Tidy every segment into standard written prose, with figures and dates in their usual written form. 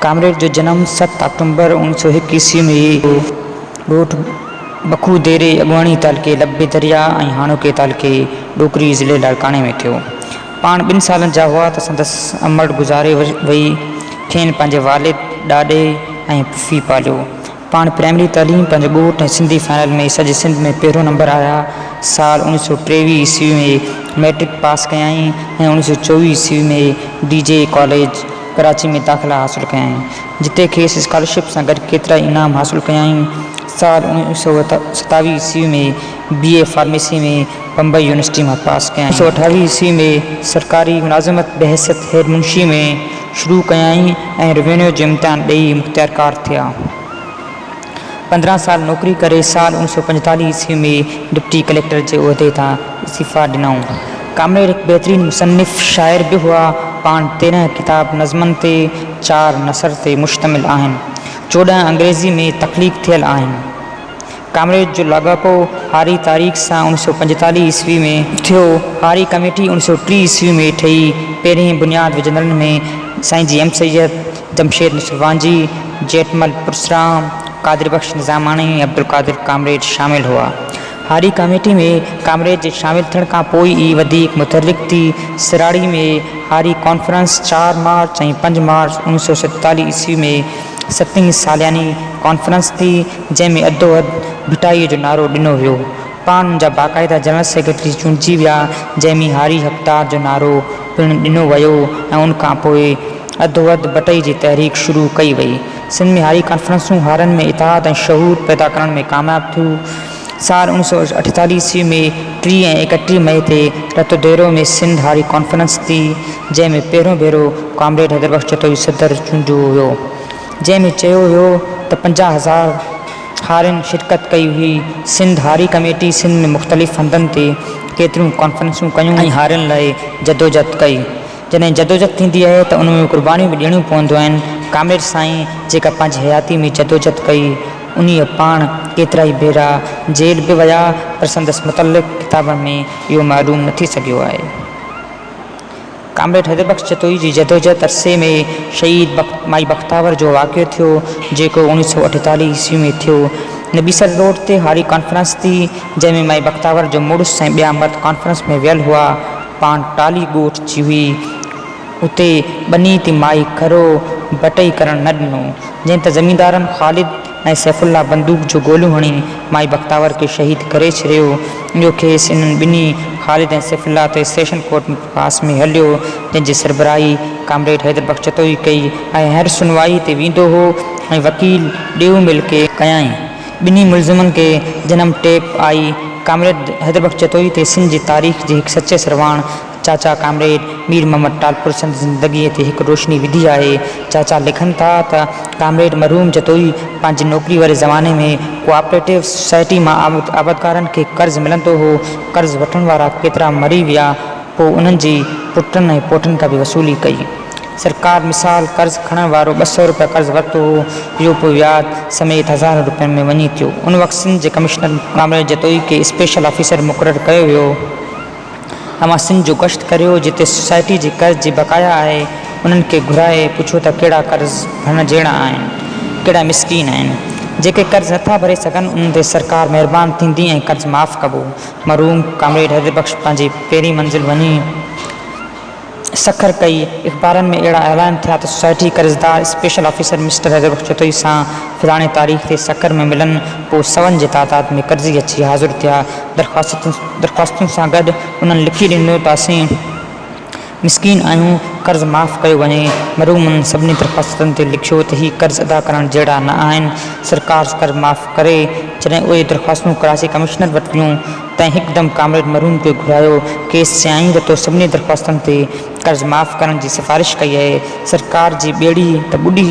Comrade جو جنم ست آڪٽومبر اوڻيھ سؤ هڪ عيسوي ۾ ڳوٺ بکو ديري اڳواڻي تعلقي لب درياء ۽ هاڻوڪي تعلقي ڏوڪري ضلعي لاڙڪاڻي ۾ ٿيو. پاڻ ٻن سالن جا هئا ته سندس امڙ گذاري وئي. کين پنهنجي والد، ڏاڏي ۽ پڦي پاليو. پاڻ پرائمري تعليم پنهنجي ڳوٺ ۽ سنڌي فائنل ۾ سڄي سنڌ ۾ پهريون نمبر آيا. سال اوڻيھ سؤ ٽيويھ عيسوي ۾ مئٽرڪ پاس ڪيائين ۽ اوڻيھ سؤ چوويھ عيسوي ۾ ڊي جي ڪاليج ڪراچي ۾ داخلا حاصل ڪيائين، جتي کيس اسڪالرشپ سان گڏ ڪيترائي انعام حاصل ڪيائين. سال اوڻيھ سؤ ستاويھ عيسوي ۾ بي اي فارميسي ۾ بمبئي يونيورسٽي مان پاس ڪيائين. اوڻيھ سؤ اٺاويھ عيسوي ۾ سرڪاري ملازمت بحيثيت هيڊ منشي ۾ شروع ڪيائين ۽ روينيو جو امتحان ڏئي مختيارڪار ٿيا. 15 سال نوڪري ڪري سال اوڻيھ سؤ پنجيتاليھ عيسوي ۾ ڊپٽي ڪليڪٽر جي عهدي تان استعيفا ڏنائون. ڪامريڊ هڪ بهترين مصنف، شاعر به هئا. پاڻ 13 ڪتاب نظمن تي، چار نثر تي مشتمل آهن. 14 انگريزي ۾ تخليق ٿيل آهن. ڪامريڊ جو لاڳاپو هاري تاريخ سان اوڻيھ سؤ پنجيتاليھ عيسوي ۾ ٿيو. هاري ڪميٽي اوڻيھ سؤ ٽيھ عيسوي ۾ ٺهي. پهرين بنياد وجهندڙن ۾ سائين جي ايم سيد، جمشيد نصروانجي، جيٺمل پرسرام، قادر بخش نظاماڻي ۽ عبدالقادر ڪامريڊ شامل هئا. هاري ڪميٽي ۾ ڪامريڊ جي شامل ٿيڻ کان پوء ئي وڌيڪ متحرڪ ٿي. سراڙي ۾ هاري ڪانفرنس چار مارچ ۽ پنج مارچ اوڻيھ سؤ ستيتاليھ عيسوي ۾ ستين سالياني ڪانفرنس ٿي، جنهن ۾ اڌو اڌ ڀٽائيء جو نعرو ڏنو ويو. پاڻ ان جا باقاعده جنرل سيڪريٽري چونڊجي ويا، جنهن ۾ هاري حقدار جو نعرو پڻ ڏنو ويو ۽ ان کان پوء اڌو اڌ بٽئي جي تحريڪ شروع ڪئي وئي. سنڌ ۾ هاري ڪانفرنسون هارين ۾ اتحاد ۽ شعور پيدا ڪرڻ ۾ ڪامياب ٿيون. سال اوڻيھ سؤ اٺيتاليھ عيسوي ۾ 30 ۽ 31 مئي تي رتوديرو ۾ سنڌ هاري ڪانفرنس ٿي، جنهن ۾ پهريون ڀيرو ڪامريڊ حيدر بخش جتوئي صدر چونڊيو ويو. جنهن ۾ چيو ويو ته 50 هزار هارين شرڪت ڪئي هئي. سنڌ هاري ڪميٽي سنڌ ۾ مختلف هنڌن تي ڪيتريون ڪانفرنسون ڪيون ۽ هارين لاء جدوجھد ڪئي. جڏهن جدوجھد ٿيندي آهي ته ان ۾ قربانيون به ڏيڻيون پونديون آهن. ڪامريڊ سائين جيڪا پنهنجي حياتي ۾ جدوجھد ڪئي انهيء پاڻ ڪيترائي ڀيرا جيل به ويا پر سندس متعلق ڪتابن ۾ اهو معلوم نه ٿي سگهيو آهي. ڪامريڊ حيدر بخش جتوئي جي جدوجهد عرصي ۾ شهيد مائي بختاور جو واقعو ٿيو، جيڪو اوڻيھ سؤ اٺيتاليھ عيسوي ۾ ٿيو. نبي سر روڊ تي هاري ڪانفرنس ٿي، جنهن ۾ مائي بختاور جو مڙس ۽ ٻيا مرد ڪانفرنس ۾ ويل هئا. پاڻ ٽالهي ڳوٺ جي هئي. اتي ٻني تي مائي کرو بٽئي ڪرڻ نه ڏنو، جنهن تي زميندارن خالد ۽ سيف الله بندوق جو گوليون هڻي مائي بختاور کي شهيد ڪري ڇڏيو. اهو ڪيس انهن ٻنهي خالد ۽ سيف الله تي سيشن ڪورٽ پاس ۾ هليو، جنهن جي سربراهي ڪامريڊ حيدر بخش جتوئي ڪئي ۽ هر سنوائي تي ويندو هو ۽ وڪيل ڏيئو مل کي ڪيائين. ٻنهي ملزمن کي جنم ٽيپ آئي. ڪامريڊ حيدر بخش جتوئي تي سنڌ جي تاريخ جي هڪ سچي سرواڻ چاچا ڪامريڊ مير محمد ٽالپر سندس زندگيء تي هڪ روشني وڌي آهي. چاچا لکن ٿا ته ڪامريڊ مرحوم جتوئي پنهنجي نوڪري واري زماني ۾ ڪوآپريٽو سوسائٽي مان آبادگارن کي قرض ملندو هو. قرض وٺڻ وارا ڪيترا مري ويا، پوء انهن جي پٽن ۽ پوٽن کان به وصولي ڪئي. سرڪار مثال قرض کڻڻ وارو 200 روپيا قرض ورتو هو، اهو پوء وياج سميت هزارن روپين ۾ وڃي ٿيو. ان وقت سنڌ جي ڪمشنر ڪامريڊ جتوئي کي اسپيشل آفيسر مقرر ڪيو ويو. اوهان سنڌ جو گشت ڪريو، جتي سوسائٽي جي قرض جي بقايا آهي، انهن کي گهرائي پڇو ته ڪهڙا قرض ڀرڻ جهڙا آهن، ڪهڙا مسڪين آهن. جيڪي قرض نٿا ڀري سگهن، انهن تي سرڪار مهربان ٿيندي ۽ قرض معاف ڪبو. مرحوم ڪامريڊ حيدر بخش پنهنجي پهرين منزل وڃي. سکر ڪئي. اخبارن ۾ اهڙا اعلان ٿيا ته society قرضدار special officer mister Haider Bakhsh Jatoi سان فلاڻي تاريخ تي سکر ۾ ملن. پوء سون جي تعداد ۾ قرضي اچي حاضر ٿيا. درخواستن سان گڏ انهن لکي ڏنو ته اسين مسڪين آهيون، قرض معاف ڪيو وڃي. مرحوم انهن سڀني درخواستن تي لکيو ته هي قرض ادا ڪرڻ جهڙا نه آهن، سرڪار قرض معاف ڪري. جڏهن اهي درخواستون ڪراچي ڪمشنر وٽ ويون تنهن هڪدم ڪامريڊ مرحوم کي گهرايو، کيس چيائين ته تو سڀني درخواستن تي قرض معاف ڪرڻ جي سفارش ڪئي آهي، سرڪار جي ٻيڙي ته ٻڏي،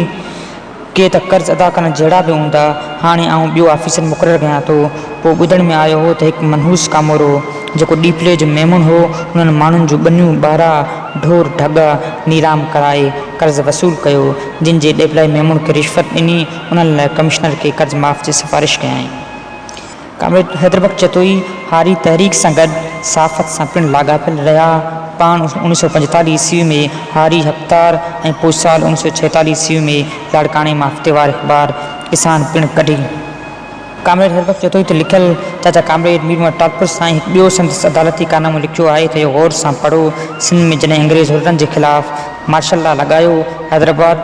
ڪي ته قرض ادا ڪرڻ جهڙا به هوندا، هاڻي آئون ٻيو آفيسر مقرر ڪيان ٿو. پوء ٻڌڻ ۾ آيو هو ته هڪ منحوس ڪامورو، جيڪو ڏيپلي جو ميمڻ هو، انهن ماڻهن جون ٻنيون ٻارا، ڍور ڍڳا نيلام ڪرائي قرض وصول ڪيو، جن جي ڏيپلائي ميمڻ کي رشوت ڏني، انهن لاء ڪمشنر کي قرض معاف جي سفارش ڪيائين. ڪامريڊ حيدر بخش جتوئي هاري تحريڪ سان گڏ صحافت سان پڻ لاڳاپيل رهيا. پاڻ 1945 عيسوي ۾ هاري حقدار ۽ پوء سال 1946 عيسوي ۾ لاڙڪاڻي مان هفتيوار اخبار ڪسان پڻ ڪڍي. ڪامريڊ هربخش جتوئي تي لکيل چاچا ڪامريڊ مير محمد ٽالپر سائين هڪ ٻيو سندس عدالتي ڪارنامو لکيو آهي ته اهو غور سان پڙهو سنڌ ۾ جڏهن انگريز حرن جي خلاف مارشل لا لڳايو حيدرآباد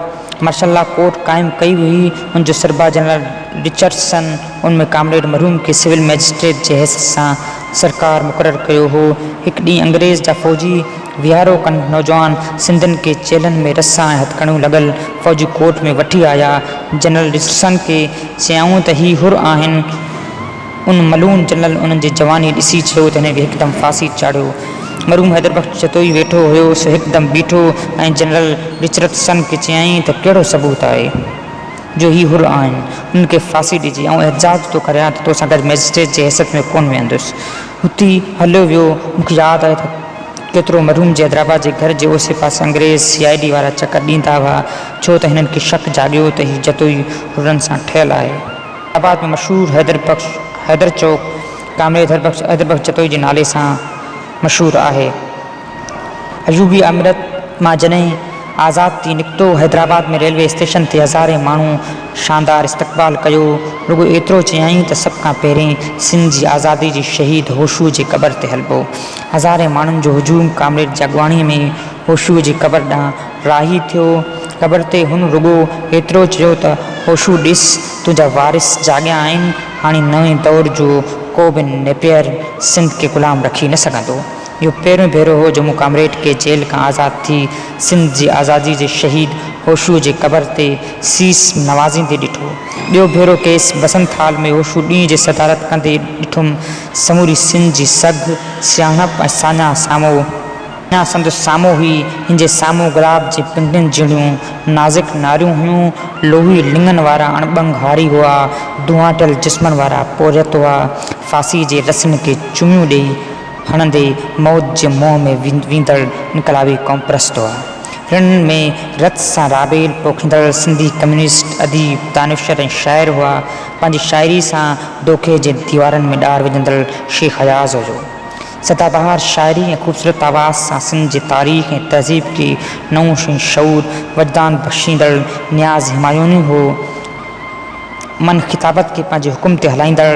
مارشل لا ڪورٽ قائم ڪئي هئي ان جو سربراهه جنرل رچرڊسن ان ۾ ڪامريڊ مرحوم کي سول مئجسٽريٽ جي حيثيت سان سرڪار مقرر ڪيو هو. هڪ ڏينهن انگريز جا فوجي ويهارو کن نوجوان سنڌين کي چيلهن ۾ رسا ۽ هٿڪڙيون لڳل فوجي ڪورٽ ۾ وٺي آيا. جنرل رچرڊسن کي چيائون ته هي حر آهن. ان ملعون جنرل انهن جي جواني ڏسي چيو ته هنن کي هڪدم ڦاسي چاڙهيو. مرحوم حيدر بخش جتوئي ويٺو هيو سو هڪدم بيٺو ۽ جنرل رچرڊسن کي چيائين ته ڪهڙو ثبوت آهي؟ جو هي حر آهن، انهن کي ڦاسي ڏجي. آئون احتجاج ٿو ڪريان ته توسان گڏ مئجسٽريٽ جي حيثيت ۾ ڪونه ويهندس. اٿي هليو ويو. مون کي ياد آهي ته ڪيترو مرحوم جي حيدرآباد جي گهر جي اوسي پاسي انگريز سي I D وارا چڪر ڏيندا هئا، ڇو ته هنن کي شڪ جاڳيو ته هي جتوئي حرن سان ٺهيل آهي. حيدرآباد ۾ مشهور حيدر بخش حيدر چوڪ ڪامريڊ حيدر بخش جتوئي جي نالي سان مشهور آهي. ايوبي آمريت مان جڏهن آزاد ٿي نڪتو، حيدرآباد ۾ ريلوي اسٽيشن تي هزارين ماڻهو شاندار استقبال ڪيو. رڳو ايترو چيائين ته سڀ کان پهرين سنڌ جي آزادي جي شهيد هوشوء جي قبر تي هلبو. هزارين ماڻهن جو هجوم ڪامريڊ جي اڳواڻيء ۾ هوشوء جي قبر ڏانهن راهي ٿيو. قبر تي هن رڳو ايترو چيو ته هوشو ڏس، تنهنجا وارث جاڳيا آهن، هاڻي نئين دور جو ڪو به نيپئر سنڌ کي غلام رکي نه سگهندو. اهو پهريون ڀيرو هو جو مون ڪامريڊ کي جيل کان آزاد ٿي سنڌ جي آزادي جي شهيد هوشوء جي قبر تي سيس نوازيندي ڏٺو. ٻيو ڀيرو کيس بسنت هال ۾ هوشو ڏينهن جي صدارت ڪندي ڏٺم. سموري سنڌ جي سگهه، سياڻپ ۽ ساڃاهه سامهون سندس سامهون هئي. هن جي سامهون گلاب جي پنڊين جهڙيون نازڪ ناريون هيون. لوهي لڱن وارا اڻٻنگ هاري هئا. دونهاٽيل جسمن وارا پورهيت هئا. ڦاسيء جي رسن کي چميون ڏيئي هڻندي موت جي منهن ۾ ويندڙ انقلابي قومپرست هئا. رڻ ۾ رت سان رابيل پوکيندڙ سنڌي ڪميونسٽ اديب، دانشور ۽ شاعر هئا. پنهنجي شاعري سان دوکي جي ديوارن ۾ ڏار وجهندڙ شيخ اياز هيو. سدا بهار شاعري ۽ خوبصورت آواز سان سنڌ جي تاريخ ۽ تهذيب کي نئون شعور، وجدان بخشيندڙ نياز همايوني هو. من خطابت کي پنهنجي حڪم تي هلائيندڙ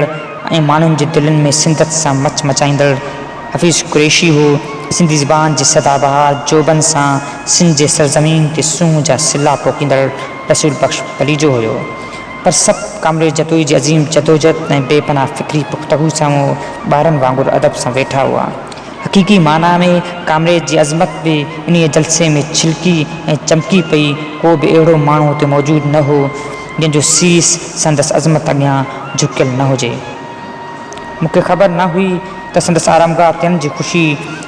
۽ ماڻهن جي دلين ۾ سنڌت سان مچ مچائيندڙ حفيظ قريشي هو. سنڌي زبان جي سدا بهار جوڀن سان سنڌ جي سرزمين تي سونهن جا سلا پوکيندڙ رسول بخش پليجو هيو. پر سڀ ڪامريڊ جتوئي جي عظيم جدوجھد ۽ بي پناهه فڪري پختگي سان ٻارن وانگر ادب سان ويٺا هئا. حقيقي معنيٰ ۾ ڪامريڊ جي عظمت به انهيء جلسي ۾ ڇلڪي ۽ چمڪي پئي. ڪو به اهڙو ماڻهو اتي موجود نه هو، جنهن جو سيس سندس عظمت اڳيان جهڪيل نه هجي. مون کي خبر نه هئي ته سندس آرامگاهه ٿيڻ جي خوشي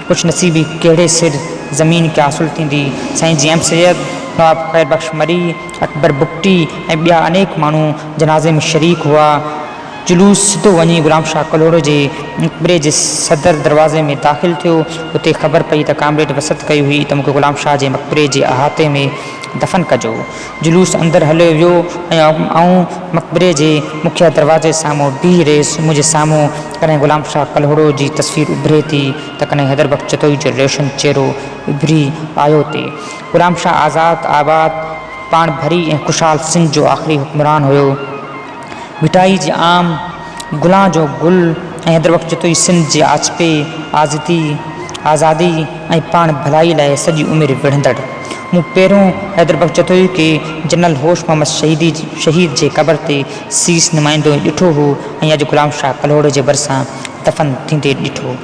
خوش نصيبي ڪهڙي سر زمين کي حاصل ٿيندي. سائين جي ايم سيد، نواب خير بخش مري، اڪبر بگٽي ۽ ٻيا انيڪ ماڻهو جنازي ۾ شريڪ هئا. جلوس سڌو وڃي غلام شاهه ڪلهوڙو جي مقبري جي صدر دروازي ۾ داخل ٿيو. اتي خبر پئي ته ڪامريڊ وصيت ڪئي هئي ته مون کي غلام شاهه جي مقبري جي احاطي ۾ دفن ڪجو. جلوس اندر هليو ويو ۽ آئون مقبري جي مکيه دروازي سامهون بيهي رهيس. منهنجي سامهون ڪڏهن غلام شاهه ڪلهوڙو جي تصوير اڀري ٿي ته ڪڏهن حيدر بخش جتوئي جو روشن چهرو اڀري آيو ٿي. غلام شاهه آزاد، آباد، پاڻ ڀري ۽ خوشحال سنڌ جو آخري حڪمران هيو. ڀٽائي جي عام گلان جو گل ۽ حيدر بخش جتوئي سنڌ جي آجپي، آزدي، آزادي ۽ پاڻ ڀلائي لاء سڄي عمر وڙهندڙ. مون پهريون حيدر بخش جتوئي کي جنرل هوش محمد شهيدي شهيد جي قبر تي سيس نمائيندو ڏٺو هو ۽ اڄ غلام شاهه ڪلهوڙي جي ڀرسان دفن ٿيندي ڏٺو.